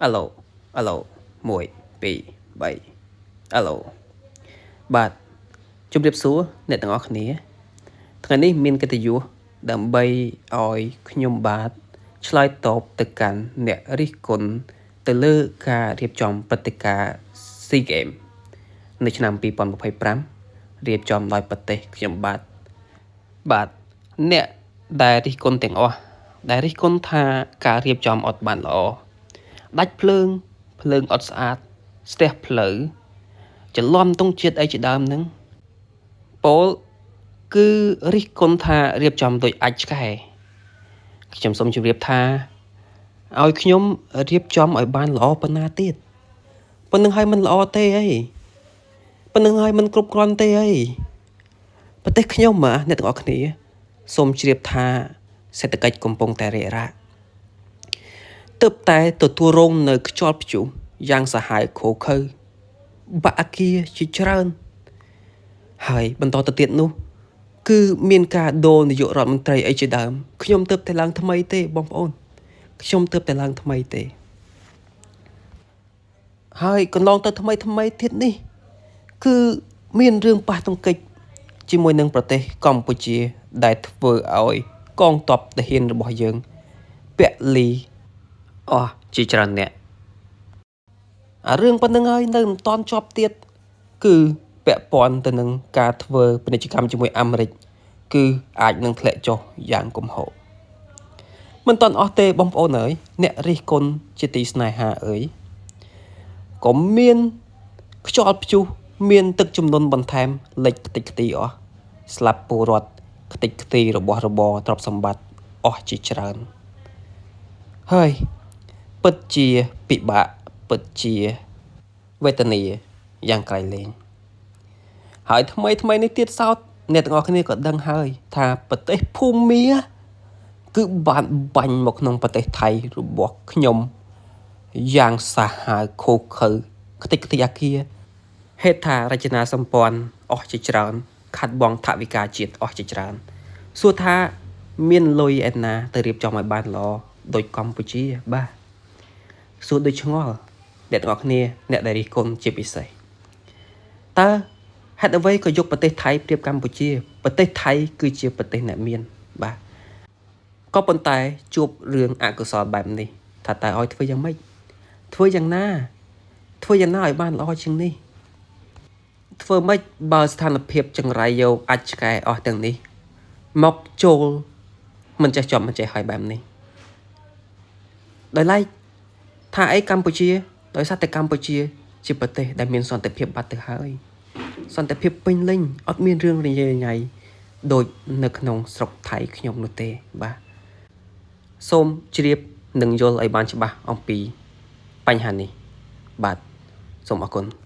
អាឡូអាឡូ1 2 3អាឡូបាទជម្រាបសួរអ្នកទាំងអស់គ្នាថ្ងៃនេះមានកិត្តិយសដើម្បីឲ្យខ្ញុំបាទឆ្លើយតបទៅកាន់អ្នករិះគន់ទៅលើការរៀបចំព្រឹត្តិការណ៍ SEA Games នៅឆ្នាំ2025រៀបចំដោយប្រទេសខ្ញុំបាទបាទអ្នកដែលរិះគន់ទាំងអស់ដែលរិះគន់ថាការរៀបចំអត់បានល្អដាច់ភ្លើងភ្លើងអត់ស្អាតស្ទះផ្លូវច្រឡំទង់ជាតិអីជាដើមហ្នឹងពោលគឺរិះគន់ថារៀបចំដោយអាចឆ្កែខ្ញុំសូមជម្រាបថាឲ្យខ្ញុំរៀបចំឲ្យបានល្អប៉ុណ្ណាទៀតប៉ុណ្្នឹងឲ្យมันល្អទេអីប៉ុណ្្នឹងឲ្យมันគ្រប់គ្រាន់ទេអីប្រទេសខ្ញុំអ្នកទាំងអស់គ្នាសូមជ្រាបថាសេដ្ឋកិច្ចកំពុងតែរាករាក់ទើបតែទទួលរងនៅខ្យល់ព្យុះយ៉ាងសាហាវឃោឃៅបាក់អាគារជាច្រើនហើយបន្តទៅទៀតនោះគឺមានការដូរនាយករដ្ឋមន្ត្រីអីជាដើមខ្ញុំទើបតែឡើងថ្មីទេបងប្អូនខ្ញុំទើបតែឡើងថ្មីទេហើយកន្លងទៅថ្មីថ្មីទៀតនេះគឺមានរឿងប៉ះទង្គិចជាមួយនឹងប្រទេសកម្ពុជាដែលធ្វើឲ្យកងទ័ពទាហានរបស់យើងពលីអស់ជាច្រើនអ្នកអារឿងប៉ុណ្្នឹងហើយនៅមិនទាន់ចប់ទៀតគឺពាក់ព័ន្ធទៅនឹងការធ្វើពាណិជ្ជកម្មជាមួយអាមេរិកគឺអាចនឹងធ្លាក់ចុះយ៉ាងគំហុកមិនទាន់អស់ទេបងប្អូនអើយអ្នករិះគន់ជាទីស្នេហាអើយក៏មានខ្យល់ព្យុះមានទឹកជំនន់បន្ថែមលិចខ្ទេចខ្ទីអស់ស្លាប់ពលរដ្ឋខ្ទេចខ្ទីរបស់របរទ្រព្យសម្បត្តិអស់ជាច្រើនហើយពិតជាពិបាកពិតជាវេទនាយ៉ាងក្រៃលែងហើយថ្មីថ្មីនេះទៀតសោតអ្នកទាំងអស់គ្នាក៏ដឹងហើយថាប្រទេសភូមាគឺបានបាញ់មកក្នុងប្រទេសថៃរបស់ខ្ញុំយ៉ាងសាហាវឃោឃៅខ្ទេចខ្ទីអាគារហេដ្ឋារចនាសម្ព័ន្ធអស់ជាច្រើនខាត់បងថវិកាជាតិអស់ជាច្រើនសួរថាមានលុយឯណាទៅរៀបចំឲ្យបានល្អដូចកម្ពុជាបាទសួរដូចឆ្ងល់អ្នកទាំងអស់គ្នាអ្នកដែលរិះគន់ជាពិសេសតើហេតុអ្វីក៏យកប្រទេសថៃប្រៀបកម្ពុជាប្រទេសថៃគឺជាប្រទេសអ្នកមានបាទក៏ប៉ុន្តែជួបរឿងអកុសលបែបនេះថាតើឲ្យធ្វើយ៉ាងម៉េចធ្វើយ៉ាងណាធ្វើយ៉ាងណាឲ្យបានល្អជាងនេះធ្វើម៉េចបើស្ថានភាពចង្រៃយកអាចឆ្កែអស់ទាំងនេះមកចូលមិនចេះចប់មិនចេះហើយបែបនេះដោយឡែកថាអីកម្ពុជាដោយសារតែកម្ពុជាជាប្រទេសដែលមានសន្តិភាពបាត់ទៅហើយសន្តិភាពពេញលេញអត់មានរឿងរញ៉េរញ៉ៃដូចនៅក្នុងស្រុកថៃខ្ញុំនោះទេបាទសូមជ្រាបនិងយល់ឲ្យបានច្បាស់អំពីបញ្ហានេះបាទសូមអរគុណ។